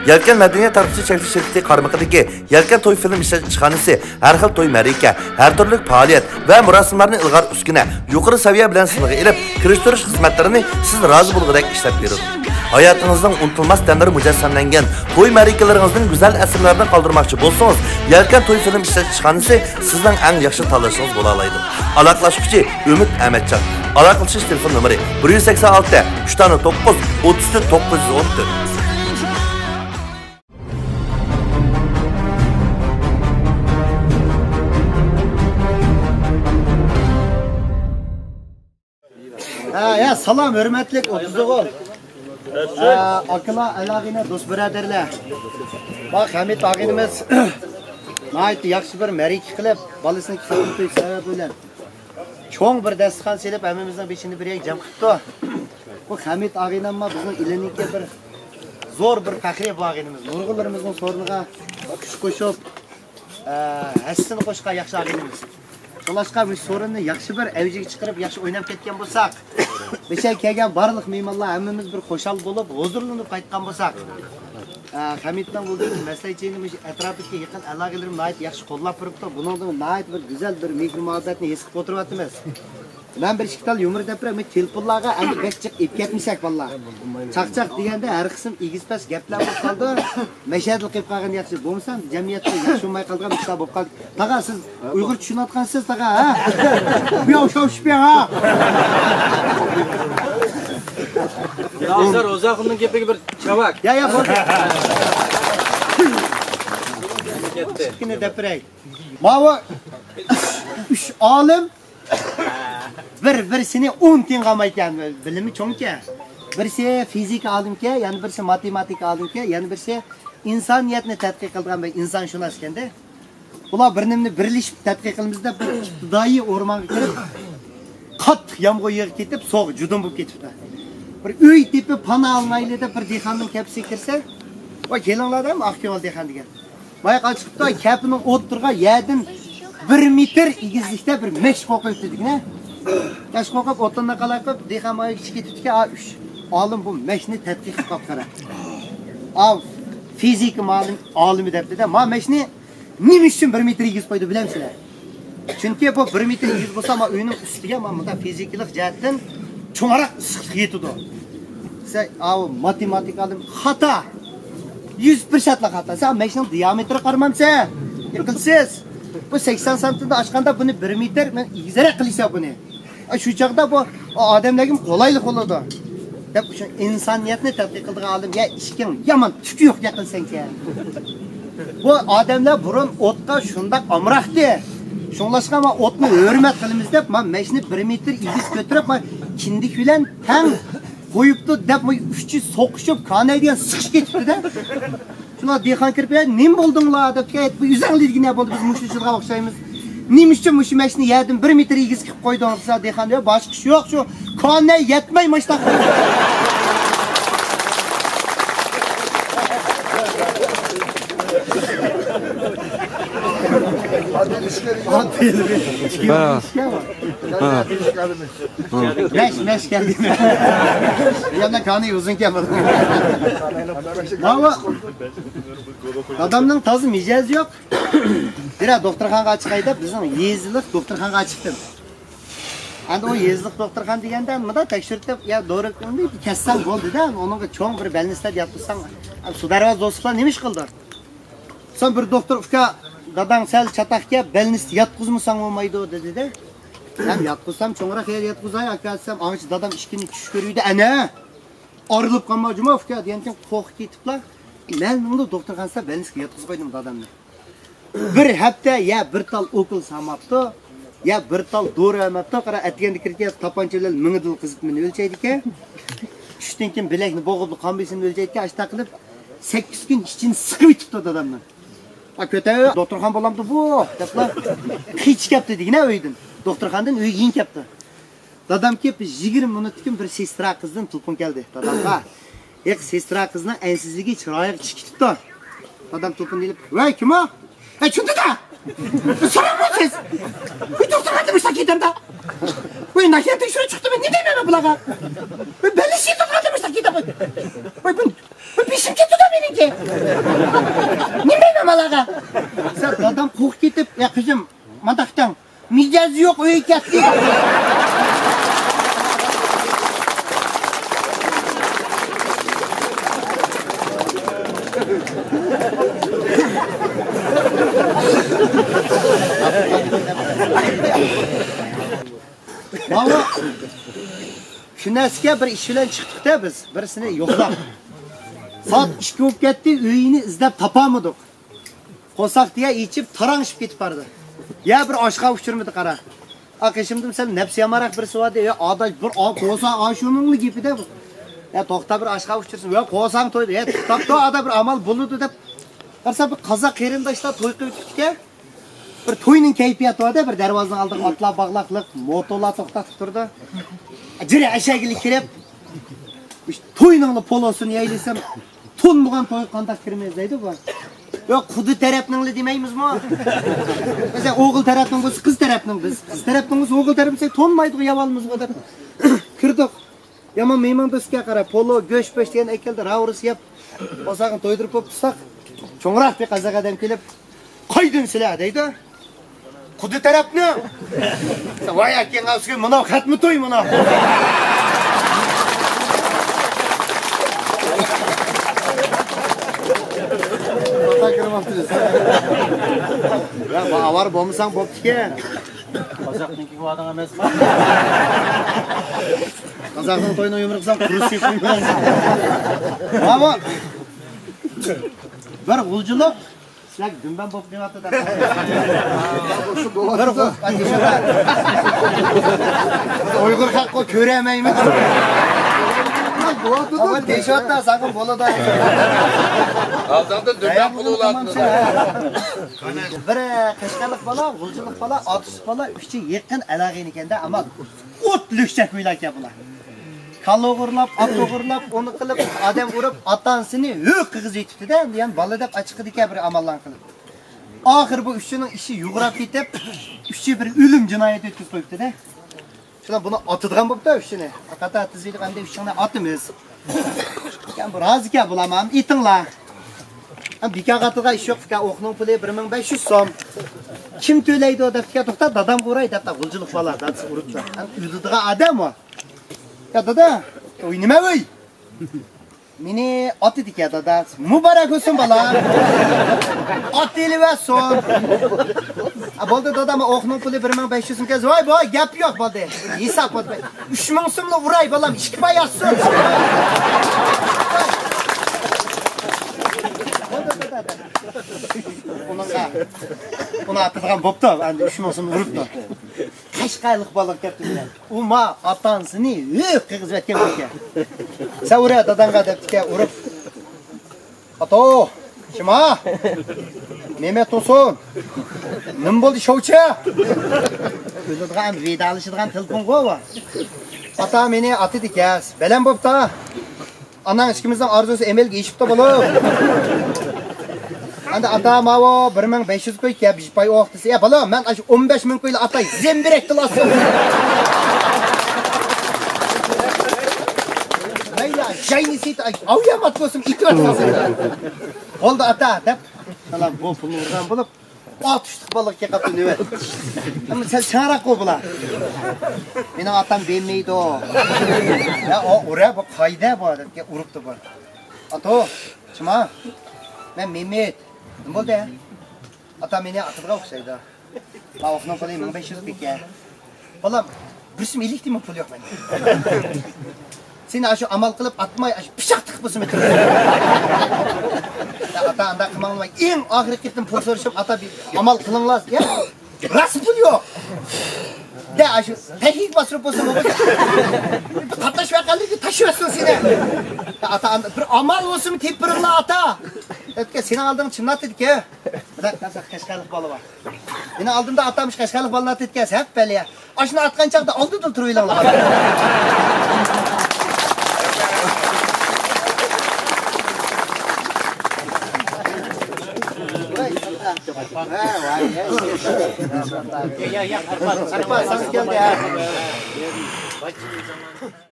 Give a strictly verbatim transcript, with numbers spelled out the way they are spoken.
يەلكەن مەدەنىيەت تارقىتىش چەكلىك شىركىتى قارمىقىدىكى يەلكەن توي فىلىم ئىشلەتكۈچى ئىشخانىسى ھەر خىل توي مەرىكە، ھەر تۈرلۈك پائالىيەت ۋە مۇراسىملارنى ئىلغار ئۈسكۈنە، يۇقىرى سەۋىيە بىلەن سىنغا ئېلىپ، كىرىشتۈرۈش خىزمەتلىرىنى سىز رازى بولغۇدەك ئىشلەپ بېرىدۇ. ھاياتىڭىزنىڭ ئۇنتۇلماس دەملىرى مۇجەسسەملەنگەن توي مەرىكىلىرىڭىزدىن گۈزەل ئەسىرلەرنى قالدۇرماقچى بولسىڭىز، يەلكەن توي فىلىم ئىشلەتكۈچى ئىشخانىسى سىزنىڭ ئەڭ ياخشى تاللىشىڭىز بولالايدۇ. ئالاقىلەشكۈچى ئۈمىد ئەمەتجان. ئالاقىلىشىش تېلېفون نومۇرى: بىر يۈز سەكسەن ئالتە، ئۈچ دانە توققۇز، ئوتتۇز تۆت، توققۇز يۈز ئون تۆت. ھە، يا، سالام، ھۆرمەتلىك ئوتتۇز ئوغۇل. ھە، ئاكىلار، ئالاغىنە، دوست بۇرادەرلەر. باق، ھەمىت ئاغىنىمىز ناھايىتى ياخشى بىر مەرىكە قىلىپ، بالىسىنىڭ كىتابىنى توي سەۋەبى بىلەن چوڭ بىر دەستىخان سېلىپ، ھەممىمىزنىڭ بېشىنى بىر يەرگە جەم قىپتۇ. بۇ ھەمىت ئاغىنەممۇ بىزنىڭ ئىلىنىڭكى بىر زور بىر پەخرى بۇ ئاغىنىمىز. نۇرغۇنلىرىمىزنىڭ سورۇنىغا كۈچ قوشۇپ، ئە، ھەسسىسىنى قوشقان ياخشى ئاغىنىمىز. شۇڭلاشقا مۇشۇ سورۇننى ياخشى بىر ئەۋجىگە چىقىرىپ، ياخشى ئويناپ كەتكەن بولساق، بېشەگە كەلگەن بارلىق مېھمانلار ھەممىمىز بىر خۇشال بولۇپ، ھۇزۇرلىنىپ قايتقان بولساق، ئە، خەمىتنىڭ بۇ مەسلىھەتچىنى مۇشۇ ئەتراپتىكى يېقىن ئالاقىلىرىم ناھايىتى ياخشى قوللاپ تۇرۇپتۇ. بۇنىڭدىن ناھايىتى بىر گۈزەل بىر مېھىر-مۇھەببەتنى ھېس قىلىپ ئولتۇرۇۋاتىمىز. مەن بىر ئىككى تال يۇمۇر دەپ بېرەي، مەن تېلېفونلارغا ئەمدى بەك جىق ئېلىپ كەتمىسەك، بالىلار. چاقچاق دېگەندە ھەر قىسىم ئېگىز-پەس گەپلەر بولۇپ قالدى. مەشەدىلا قېلىپ قالغان ياخشى. بولمىسا جەمئىيەتتە ياخشى بولماي قالىدىغان ئىشلار بولۇپ قالدى. تاغا، سىز ئۇيغۇر چۈشىنىۋاتقانسىز، تاغا، ھە؟ بۇ ياۋشاۋ شىپىڭ، ھە؟ يا، ھازىر ئوزاخۇننىڭ گېپىگە بىر چاۋاك. يا، يا، بولدى. كەتتى. كىچىككىنە دەپ بېرەي. ماۋۇ ئۈچ ئالىم بىر-بىرسىنى ئۇن تىڭغالمايكەن، بىلىمى چوڭكەن. بىرسى فىزىكا ئالىمكەن، يەنە بىرسى ماتېماتىكا ئالىمكەن، يەنە بىرسى ئىنسانىيەتنى تەتقىق قىلىدىغان بىر ئىنسانشۇناسكەندە. بۇلار بىر نېمىنى بىرلىشىپ تەتقىق قىلىمىز دەپ بىر ئىپتىدائىي ئورمانغا كىرىپ، قاتتىق يامغۇر يېغىپ كېتىپ، سوغۇق جۇدۇن بولۇپ كېتىپتۇ. بىر ئۆي تېپىپ پانا ئالمايلى دەپ بىر دېھقاننىڭ كەپىسىگە كىرسە، ۋاي كېلىڭلار دەپ ئاق كۆڭۈل دېھقان دېگەن. باياقى چىقىپتۇ، كەپىنىڭ ئوتتۇرىغا يەردىن بىر مېتىر ئېگىزلىكتە بىر مەشنە قوقۇپ ئۆتتى دېگىنە. مەشنە قوقۇپ ئوتۇننى قالاي قىلىپ، دېھقان مايا كىشى كېتىپتىكەن، ئا، ئۈچ ئالىم بۇ مەشنىنى تەتقىق قىلىپ قاپتۇ، قارا. ئا، فىزىكا مالىم-، ئالىمى دەپتۇ-دە، ما مەشنى نېمە ئۈچۈن بىر مېتىر ئېگىز قويدى، بىلەمسىلەر؟ چۈنكى بۇ بىر مېتىر ئېگىز بولسا، ما ئۆينىڭ ئۈستىگە، ما مۇنداق فىزىكىلىق جەھەتتىن چوڭراق ئىسسىقلىق يېتىدۇ. سەن، ئاۋۇ ماتېماتىكا ئالىم خاتا. يۈز پىرسەنتلا خاتا. سەن مەشنىڭ دىيامېتىرىغا قارىمامسەن؟ ئەقىلسىز. بۇ سەكسەن سانتىمنى ئاچقاندا بۇنى بىر مېتىر، مەن ئېگىزرەك قىلىسەن بۇنى. ئا، شۇ چاغدا بۇ ئادەملەرگىمۇ قولايلىق بولىدۇ. دەپ شۇ ئىنسانىيەتنى تەتقىق قىلىدىغان ئالىم، يا ئىشىكىڭ يامان، تۈكى يوق يېقىن سەنكەن. بۇ ئادەملەر بۇرۇن ئوتقا شۇنداق ئامراقتى. شۇڭلاشقا ما ئوتنى ھۆرمەت قىلىمىز دەپ، ما مەشنى بىر مېتىر ئېگىز كۆتۈرۈپ، ما كىندىك بىلەن تەڭ قويۇپتۇ دەپ، ما ئۇچى سوقۇشۇپ، كاناي دېگەن سىقىشىپ كېتىپتۇ-دە. شۇلار دېھقان كىرىپ، «يا، نېمە بولدۇڭلار؟» دەپتىكەن، «بۇ ئۆزەڭلەر دېگىنە بولدى، بىز مۇشۇ ئىشلارغا ئوخشايمىز. نېمە ئۈچۈن مۇشۇ مەشنى يەردىن بىر مېتىر ئېگىز قىلىپ قويدۇڭ؟» دېسە، دېھقان، «يا، باشقا ئىش يوق، شۇ كاناي يەتمەي مۇشۇنداق.» ھە. ھە. مەش، مەش كەلدى. يەنە كانى ئۇزۇن كەلدى. ماۋۇ دادامنىڭ تازا مىجەزى يوق. بىرەر دوختۇرخانىغا چىقاي دەپ، بىزنىڭ يېزىلىق دوختۇرخانىغا چىقتىم. ئەمدى ئۇ يېزىلىق دوختۇرخانا دېگەندە، مۇنداق تەكشۈرتۈپ، يا، دورا كەتسەڭ بولدى-دە، ئۇنىڭغا چوڭ بىر بەلنىستە ياتقۇزساڭ، سۇ دەرۋازا دوستلار نېمە ئىش قىلدى؟ سەن بىر دوختۇر، «ئۇكا، داداڭ سەل چاتاقكەن، بەلنىستە ياتقۇزمىساڭ بولمايدۇ» دېدى-دە. ھەم ياتقۇزسام، چوڭراق يەر ياتقۇزاي، ئاكا، دېسەم، ئاڭىچە دادام ئىشىكىنى چۈش كۆرۈيدۇ، ئەنە! ئايرىلىپ قالما جۇما ئۇكا دېگەنتىم، قورقۇپ كېتىپلا، مەن مۇنداق دوختۇرخانىسىدا بەلنىسكە ياتقۇزۇپ قويدۇم دادامنى. بىر ھەپتە يە بىر تال ئوكۇل سالماپتۇ، يە بىر تال دورا ئەمەپتۇ. قارا، ئەتىگەندە كىرىپ كېلىپ، تاپانچا بىلەن مېڭە دىل قىزىتمىنى ئۆلچەيدىكەن. چۈشتىن كېيىن بىلەكنى بوغۇپلا قان بېسىمىنى ئۆلچەيدىكەن. ئاشۇنداق قىلىپ، سەككىز كۈن ئىچىنى سىقىۋېتىپتۇ دادامنىڭ. «ۋا، كۆتەر، دوختۇرخانا بولامدۇ بۇ؟» دەپلا، قېچىپ كەپتۇ دېگىنە ئۆيدىن. دوختۇرخانىدىن ئۆيگە يېنىپ كەپتۇ. دادام كېلىپ، بىر يىگىرمە مىنۇتتىن كېيىن بىر سېسترا قىزدىن تېلېفون كەلدى دادامغا. ھېق، سېسترا قىزنىڭ ئەنسىزلىكى چىرايىغا چىقىپ كېتىپتۇ. دادام تېلېفوننى ئېلىپ، «ۋەي، كىم ئۇ؟ ھە، چۈندىدا! سوراڭمۇ سىز؟ ۋەي، دوختۇرخانىدا مۇشۇنداق كېتەمدا؟ ۋەي، ناھىيە تەكشۈرۈپ چىقتىم، نېمە دەيمەن مەن بۇلارغا؟ ۋەي، بەلنىسكى دوختۇرخانىدا مۇشۇنداق كېتەم. ۋەي، بۇ، بۇ بېشىم كېتىدۇ مېنىڭكى.» نېمە دەيمەن بالىغا؟ دادام قورقۇپ كېتىپ، يا قىزىم، مانداق دەڭ، مىجەزى يوق، ئۆيگە كەتتى. ماۋۇ كۈنەسكە بىر ئىش بىلەن چىقتۇق-دە بىز، بىرسىنى يوقلاپ. سائەت ئىككى بولۇپ كەتتى، ئۆيىنى ئىزدەپ تاپالمىدۇق. قورساق دېگەن ئېچىپ، تاراڭشىپ كېتىپ بارىدۇ. يا بىر ئاشقا ئۇچرىمىدى، قارا. ئا، قېشىمدىمۇ سەل نەپسى يامانراق بىرسى باردى. يا ئاداش، بىر ئا، قورساق ئاشۇنىڭلا گېپى-دە بۇ. يا توختا، بىر ئاشقا ئۇچرىسۇن. يا قورساق تويدى. يا توختاپتۇ، ئادا بىر ئامال بولىدۇ دەپ. قارىسا، بىر قازاق قېرىنداشلار توي قىلىپ كېتىپتىكەن. بىر توينىڭ كەيپىياتى بار-دە، بىر دەرۋازىنىڭ ئالدىغا ئاتلار باغلاقلىق، موتورلار توختاپ تۇرىدۇ. جىرە ئەشەگىلى كىرىپ، توينىڭلا پولۇسىنى يەيلىسەم، تونمىغان تويغا قانداق كىرىمىز دەيدۇ بۇ. يوق، قۇدۇ تەرەپنىڭلا دېمەيمىزمۇ؟ مەسىلەن، ئوغۇل تەرەپنىڭ بولسا قىز تەرەپنىڭ، بىز قىز تەرەپنىڭ بولسا ئوغۇل تەرەپ دېسەك، تونمايدىغۇ، يەۋالمىزغۇ دەپ كىردۇق. يامان مېھمان دوستكە قارا، پولۇ، گۆش-پۆش دېگەن ئەكەلدى، راۋۇرۇس يەپ، قورساقنى تويدۇرۇپ بولۇپ تۇرساق، چوڭراق بىر قازاق ئادەم كېلىپ، «قايدىن سىلەر؟» دەيدۇ. «قۇدۇ تەرەپنىڭ.» «ۋاي ئاكىڭ ئاسكى، مۇناۋ خەتمە توي مۇناۋ.» يا، بۇ ئاۋارە بولمىساڭ بوپتىكەن. قازاقنىڭكىگە باردىڭ ئەمەسمۇ؟ قازاقنىڭ تويىنىڭ يۇمرۇقسان قۇرۇسى قويمايسەن. ماۋۇ بىر غۇلجىلىق سىلەرگە دۈمبەم بولۇپ مېڭىۋاتىدۇ. بىر غۇ-، ئۇيغۇر خەلققۇ كۆرەلمەيمىز. بولىدۇ. تېشىۋاتتا ساغىن بولىدۇ. ئالدىڭدا دۈمبەم بولۇۋاتىدۇ. بىر قەشقەرلىك بالا، غۇلجىلىق بالا، ئاتۇشلۇق بالا، ئۈچى يېقىن ئەلاقىنىكەندە، ئەمما ئوت لۆكچەك ئۆيلەركەن بۇلار. كالا ئوغرىلاپ، ئات ئوغرىلاپ، ئۇنى قىلىپ، ئادەم ئۇرۇپ، ئاتا-ئانىسىنى ھۆ قىغىز ئېتىپتىدە، يەنە بالا دەپ ئاچىقىدىكەن بىر ئاماللارنى قىلىپ. ئاخىر بۇ ئۈچىنىڭ ئىشى يۇغراپ كېتىپ، ئۈچى بىر ئۆلۈم جىنايىتى ئۆتكۈزۈپ قويۇپتىدە. شۇلار بۇنى ئاتىدىغان بوپتۇ ئۈچىنى. قاتا تىزىلىپ ئەمدى ئۈچىڭنى ئاتىمىز. يەنە بۇ رازىكەن بۇلار، مانا ئېتىڭلار. ھەم بىكارغا ئاتىدىغان ئىش يوق ئىكەن، ئوقنىڭ پۇلى بىر مىڭ بەش يۈز سوم. كىم تۆلەيدۇ دەپتىكەن، توختا، دادامغا ئۇراي دەپتۇ، غۇلجىلىق بالا، دادىسى ئۇرۇپتۇ. ھەم ئۆلىدىغان ئادەم ئۇ. يا دادا، ئۆي نېمە ئۆي؟ مېنى ئاتىدىكەن دادا. مۇبارەك بولسۇن بالا. ئاتىلىۋەرسۇن. ھە، بولدى دادا، مانا ئوقنىڭ پۇلى بىر مىڭ بەش يۈز سوم كەلسە، ۋاي، ۋاي، گەپ يوق، بولدى. ھېساب بولدى. ئۈچ مىڭ سوملا ئۇراي بالام، ئىككى پاي ئاتسۇن. بولدى دادا. ئۇنىڭغا، ئۇنى ئاتىدىغان بوپتۇ، ئەمدى ئۈچ مىڭ سومنى ئۇرۇپتۇ. قەشقەرلىك بالىغا كەپتۇ دېگەن. ئۇ ما ئاتا-ئانىسىنى ھۆ قىغىزىۋەتكەن بولىدىكەن. سەن ئۇرە داداڭغا دەپتىكەن، ئۇرۇپ. ئاتو، شىما، نېمە توسۇن؟ نېمە بولدى شوۋچى؟ ئۆلىدىغان، ۋىدالىشىدىغان تېلېفونغۇ بۇ. ئاتا مېنى ئاتىدىكەن، بەلەن بوپتا. ئاناڭ ئىككىمىزنىڭ ئارزۇسى ئەمەلگە ئېشىپتۇ بولۇپ. ئەمدى ئاتا ماۋۇ بىر مىڭ بەش يۈز كوي كەپ، بىر پاي ئوق دېسە، يا بالا، مەن ئاشۇ ئون بەش مىڭ كويلا ئاتاي، زەمبىرەكتىلا ئاتسۇن. مەيلى، جاينى سېتىپ، ئاۋۇ يامات بولسۇن، ئېتىۋەتسۇن. بولدى ئاتا، دەپ، سالام، بۇ پۇلنى ئۇرغان بولۇپ، ئاتۇشلۇق بالىغا كېلىپ قاپتۇ نۆۋەت. ئەمما سەل چاڭراق بۇ بۇلار. مېنىڭ ئاتام بەرمەيدۇ. يا، ئۇ ئۇرە، بۇ قايدە بۇ دەپ ئۇرۇپتۇ بۇ. ئاتو، چىما، مەن مېمىت. نېمە بولدى؟ ئاتا مېنى ئاتىدىغان ئوخشايدۇ. ماۋۇنىڭ پۇلى مىڭ بەش يۈز پىكە. بالام، بىرسىمۇ ئېلىك دېمە، پۇل يوق مەندە. سېنى ئاشۇ ئامال قىلىپ ئاتماي، ئاشۇ پىچاق تىقىپ بولسىمۇ ئۆتۈرىمەن. يا ئاتا، ئانداق قىلماڭلار. ئەڭ ئاخىرقى قېتىم پۇل سورىشىپ، ئاتا، بىر ئامال قىلىڭلار. يا، راست پۇل يوق. دە، ئاشۇ تەكلىپ باستۇرۇپ بولسىمۇ بولمايدۇ. قاتناش ۋەقەلىرىگە تاشلىۋەتسۇن سېنى. يا ئاتا، ئاندا-، بىر ئامال بولسىمۇ تېپىپ بېرىڭلار، ئاتا. ئۆتكە سېنىڭ ئالدىڭ چىمناتىدىكى. بىراق، قەشقەرلىك بالا بار. مېنىڭ ئالدىمدا ئاتام شۇ قەشقەرلىك بالىنى ئاتىدىكەن، سەپ بەلە. ئاشۇنى ئاتقان چاغدا ئالدىدا تۇرۇۋېلىڭلار.